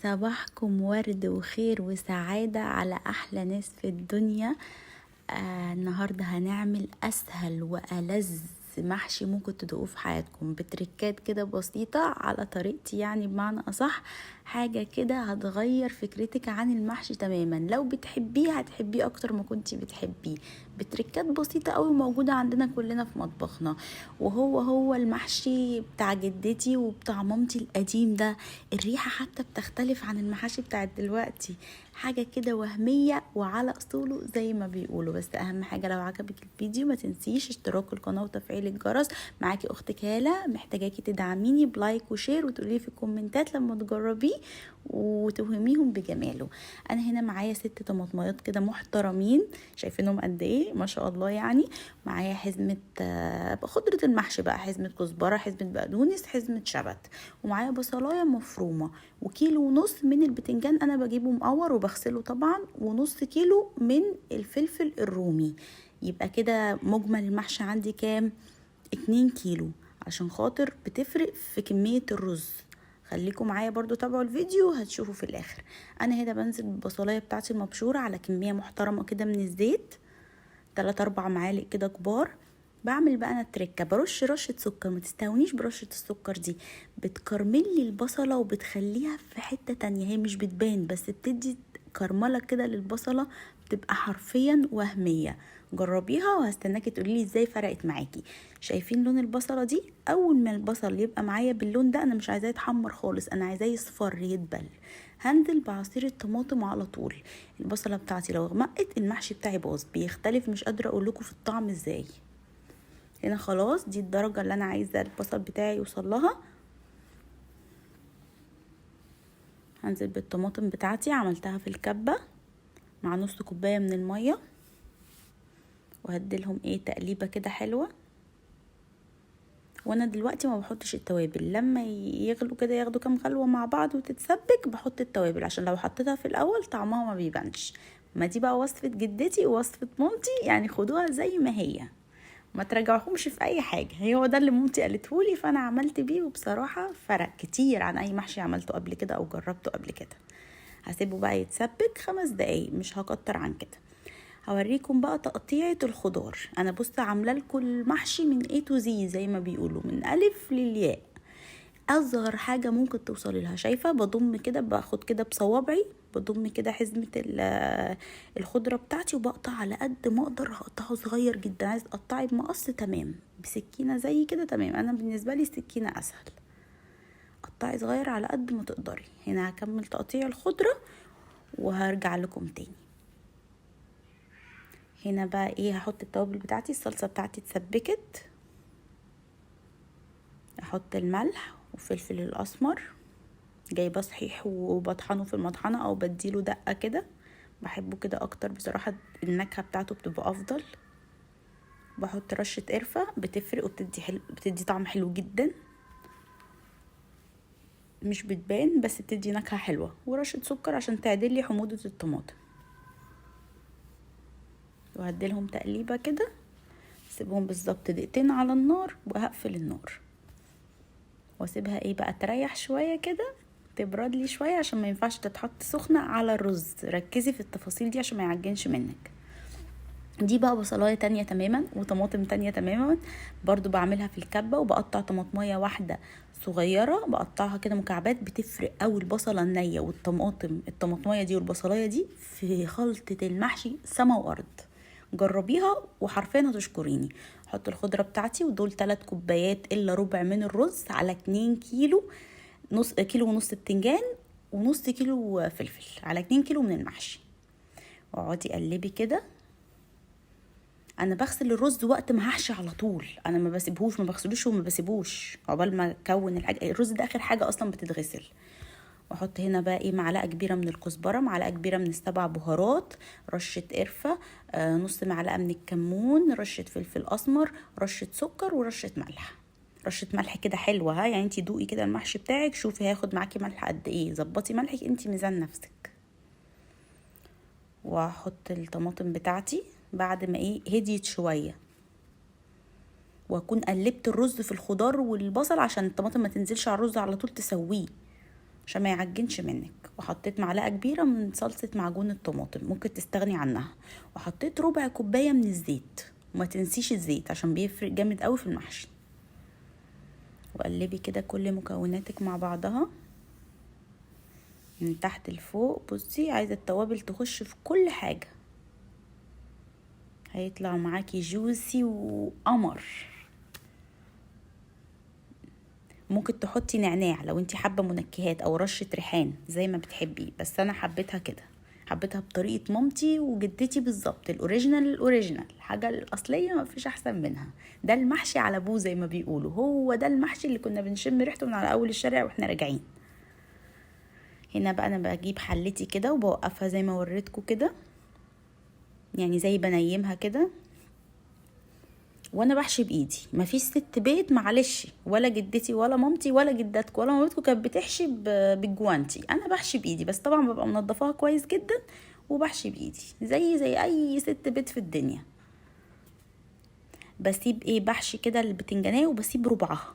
صباحكم ورد وخير وسعادة على أحلى ناس في الدنيا. النهاردة هنعمل أسهل وألذ محشي ممكن تدوقوه في حياتكم، بتركات كده بسيطة على طريقتي، يعني بمعنى أصح حاجة كده هتغير فكرتك عن المحشي تماما. لو بتحبيه هتحبيه أكتر ما كنتي بتحبيه، بتركات بسيطة قوي موجودة عندنا كلنا في مطبخنا، وهو هو المحشي بتاع جدتي وبتاع مامتي القديم ده. الريحة حتى بتختلف عن المحاشي بتاعت دلوقتي، حاجة كده وهمية وعلى أصوله زي ما بيقولوا. بس أهم حاجة لو عجبك الفيديو ما تنسيش اشتراك القناة وتفعيل الجرس. معاكي أختك هالة، محتاجاكي تدعميني ب like و share وتقولي في الكومنتات لما تجربيه وتوهميهم بجماله. أنا هنا معايا 6 طماطميات كده محترمين، شايفينهم قد إيه ما شاء الله. يعني معايا حزمة خضرة المحشي بقى، حزمة كزبرة، حزمة بقدونس، حزمة شبت، ومعايا بصلاية مفرومة، وكيلو ونص من البتنجان أنا بجيبه مقور وبغسله طبعا، ونص كيلو من الفلفل الرومي. يبقى كده مجمل المحشي عندي كام؟ 2 كيلو، عشان خاطر بتفرق في كمية الرز. خليكم معايا برضو تابعوا الفيديو هتشوفوا في الاخر. انا هنا بنزل بالبصلايه بتاعتي المبشوره على كمية محترمه كده من الزيت، 3-4 معالق كده كبار. بعمل بقى انا التركة، برش رشه سكر، ما تستهونيش برشه السكر دي، بتكرملي البصله وبتخليها في حتة تانية. هي مش بتبان بس بتدي كرمله كده للبصله، بتبقى حرفيا وهمية. جربيها وهستناكي تقولي لي ازاي فرقت معاكي. شايفين لون البصله دي؟ اول ما البصل يبقى معايا باللون ده، انا مش عايزاه يتحمر خالص، انا عايزاه يصفر يدبل. هنزل بعصير الطماطم على طول. البصله بتاعتي لو غمقت المحشي بتاعي باظ، بيختلف، مش قادرة اقول لكم في الطعم ازاي. هنا خلاص دي الدرجة اللي انا عايزه البصل بتاعي يوصل لها. هنزل بالطماطم بتاعتي، عملتها في الكبه مع نص كوباية من المية، وهديلهم ايه تقليبه كده حلوة. وانا دلوقتي ما بحطش التوابل، لما يغلوا كده ياخدوا كام غلوه مع بعض وتتسبك بحط التوابل، عشان لو حطيتها في الاول طعمها ما بيبانش. ما دي بقى وصفه جدتي ووصفه مامتي، يعني خدوها زي ما هي، ما تراجعهمش في اي حاجة. هي هو ده اللي مامتي قالتهولي فانا عملت بيه، وبصراحة فرق كتير عن اي محشي عملته قبل كده او جربته قبل كده. هسيبه بقى يتسبك 5 دقايق، مش هكتر عن كده. هوريكم بقى تقطيعة الخضار. انا بص عامله لكم المحشي من A to Z زي ما بيقولوا، من الف للياء، اصغر حاجة ممكن توصلي لها. شايفه بضم كده، باخد كده بصوابعي، بضم كده حزمه الخضرة بتاعتي، وبقطع على قد ما اقدر. هقطعه صغير جدا، عايز تقطعي بمقص تمام، بسكينة زي كده تمام. انا بالنسبة لي السكينة اسهل. قطعي صغير على قد ما تقدري. هنا هكمل تقطيع الخضرة وهرجع لكم تاني. هنا بقى ايه، هحط التوابل بتاعتي. الصلصه بتاعتي اتسبكت، احط الملح وفلفل الاسمر، جايبه صحيح وبطحنه في المطحنه او بديله دقه كده، بحبه كده اكتر بصراحة، النكهة بتاعته بتبقى افضل. بحط رشه قرفه، بتفرق وبتدي حلو، بتدي طعم حلو جدا، مش بتبان بس بتدي نكهة حلوة. ورشه سكر عشان تعدل لي حموضه الطماطم. وهديلهم تقليبه كده، سيبهم بالظبط دقيقتين على النار وهقفل النار، واسيبها ايه بقى تريح شوية كده، تبرد لي شوية، عشان ما ينفعش تتحط سخنة على الرز. ركزي في التفاصيل دي عشان ما يعجنش منك. دي بقى بصلايه تانية تماما وطماطم تانية تماما، برضو بعملها في الكبه، وبقطع طماطميه واحدة صغيرة بقطعها كده مكعبات. بتفرق قوي البصله النية والطماطم، الطماطميه دي والبصلايه دي في خلطه المحشي سما وارض. جربيها وحرفيا هتشكريني. احط الخضرة بتاعتي، ودول 3 كوبايات الا ربع من الرز على 2 كيلو، نص كيلو ونص بتنجان ونص كيلو فلفل، على 2 كيلو من المحشي. واقعدي قلبي كده. انا بغسل الرز وقت ما هحشي على طول، انا ما بسيبهوش، ما بغسلوش وما بسيبوش عقبال ما اكون الحاجة. الرز ده اخر حاجة اصلا بتتغسل. واحط هنا بقى ايه، معلقه كبيرة من الكزبره، معلقه كبيرة من ال7 بهارات، رشه قرفه، نص معلقه من الكمون، رشه فلفل اسمر، رشه سكر، ورشه ملح. رشه ملح كده حلوة، ها يعني انتي دوقي كده المحشي بتاعك، شوفي هياخد معاكي ملح قد ايه، ظبطي ملحك انتي ميزان نفسك. واحط الطماطم بتاعتي بعد ما ايه هديت شوية، واكون قلبت الرز في الخضار والبصل عشان الطماطم ما تنزلش على الرز على طول تسويه. عشان ما يعجنش منك. وحطيت معلقه كبيرة من صلصه معجون الطماطم، ممكن تستغني عنها. وحطيت ربع كوباية من الزيت، وما تنسيش الزيت عشان بيفرق جامد قوي في المحشي. وقلبي كده كل مكوناتك مع بعضها من تحت لفوق. بصي عايزه التوابل تخش في كل حاجة، هيطلع معاكي جوسي وقمر. ممكن تحطي نعناع لو انتي حابة منكهات، او رشه ريحان زي ما بتحبي، بس انا حبيتها كده، حبيتها بطريقة مامتي وجدتي بالظبط، ال original ال original، الحاجة الاصلية ما فيش احسن منها. ده المحشي على ابوه زي ما بيقولوا، هو ده المحشي اللي كنا بنشم ريحته من على اول الشارع واحنا راجعين. هنا بقى انا بجيب حلتي كده وبوقفها زي ما وريتكم كده، يعني زي بنيمها كده، وانا بحشي بايدي. مفيش ست بيت معلش، ولا جدتي ولا مامتي ولا جداتكم ولا مامتكم كانت بتحشي بالجوانتي، انا بحشي بايدي، بس طبعا ببقى منضفاها كويس جدا وبحشي بايدي زي اي ست بيت في الدنيا. بسيب ايه، بحشي كده البتنجانيه وبسيب ربعها،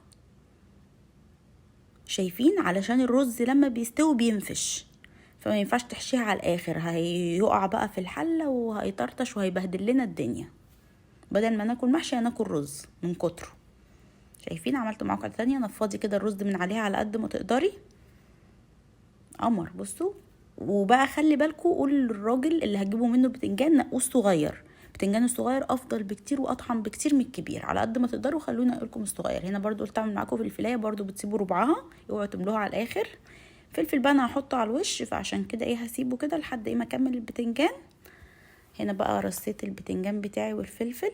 شايفين؟ علشان الرز لما بيستوي بينفش، فما ينفعش تحشيها على الاخر، هيقع بقى في الحلة وهيطرطش وهيبهدل لنا الدنيا. بدل ما ناكل محشي هناكل رز من كتره. شايفين؟ عملت معاكم تانية، نفضي كده الرز من عليها على قد ما تقدري، قمر. بصوا، وبقى خلي بالكم، قول للراجل اللي هتجيبوا منه البتنجان نقوه الصغير، البتنجان الصغير افضل بكتير واطعم بكتير من الكبير، على قد ما تقدروا خلونا اقول لكم الصغير. هنا برضو قلت اعمل معاكم فلفلايه، برضو بتسيبوا ربعها، اوعوا تملوها على الاخر. فلفل بقى انا هحطه على الوش، فعشان كده ايه هسيبه كده لحد ايه ما اكمل البتنجان. هنا بقى رصيت البتنجان بتاعي والفلفل،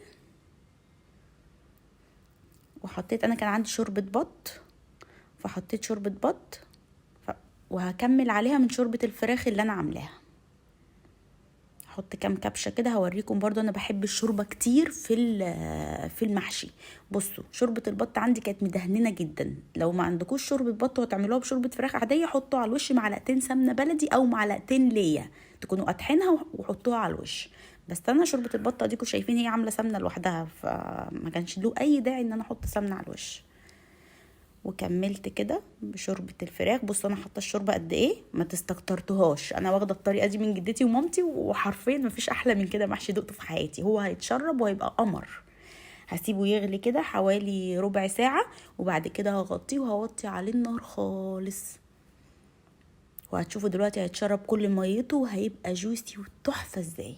وحطيت، انا كان عندي شوربة بط فحطيت شوربة بط، وهكمل عليها من شوربة الفراخ اللي انا عاملاها. هحط كام كبشة كده، هوريكم برضو انا بحب الشوربة كتير في المحشي. بصوا شوربة البط عندي كانت مدهننه جدا، لو ما عندكوش شوربة بط وتعملوها بشوربه فراخ عادية، حطوا على الوش معلقتين سمنه بلدي او معلقتين ليا تكونوا قاتحينها وحطوها على الوش. بس انا شوربة البط اديكوا شايفين هي عامله سمنه لوحدها، فما كانش له اي داعي ان انا احط سمنه على الوش. وكملت كده بشوربه الفراخ. بصوا انا حاطه الشوربة قد ايه، ما تستكترتوهاش، انا واخده الطريقة دي من جدتي ومامتي، وحرفيا ما فيش احلى من كده محشي دقته في حياتي. هو هيتشرب وهيبقى قمر. هسيبه يغلي كده حوالي ربع ساعة، وبعد كده هغطيه وهوطي عليه النار خالص، وهتشوفوا دلوقتي هيتشرب كل ميته وهيبقى جوسي وتحفه ازاي.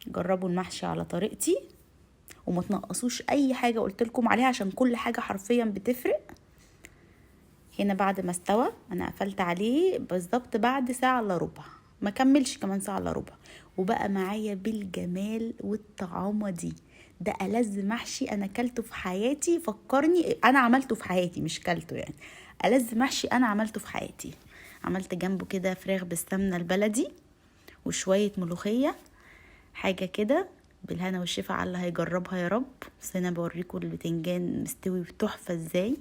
جربوا المحشي على طريقتي وما تنقصوش اي حاجة قلت لكم عليها، عشان كل حاجة حرفيا بتفرق. هنا بعد ما استوى انا قفلت عليه بالظبط بعد ساعة الا ربع، ما كملش كمان ساعة الا ربع، وبقى معايا بالجمال والطعامه دي. ده ألذ محشي انا اكلته في حياتي، فكرني انا عملته في حياتي مش كلته يعني، ألذ محشي انا عملته في حياتي. عملت جنبه كده فراخ بالسمنه البلدي وشوية ملوخية، حاجة كده بالهنا والشفا على اللي هيجربها يا رب. بس انا بوريكم البتنجان مستوي بتحفه ازاي.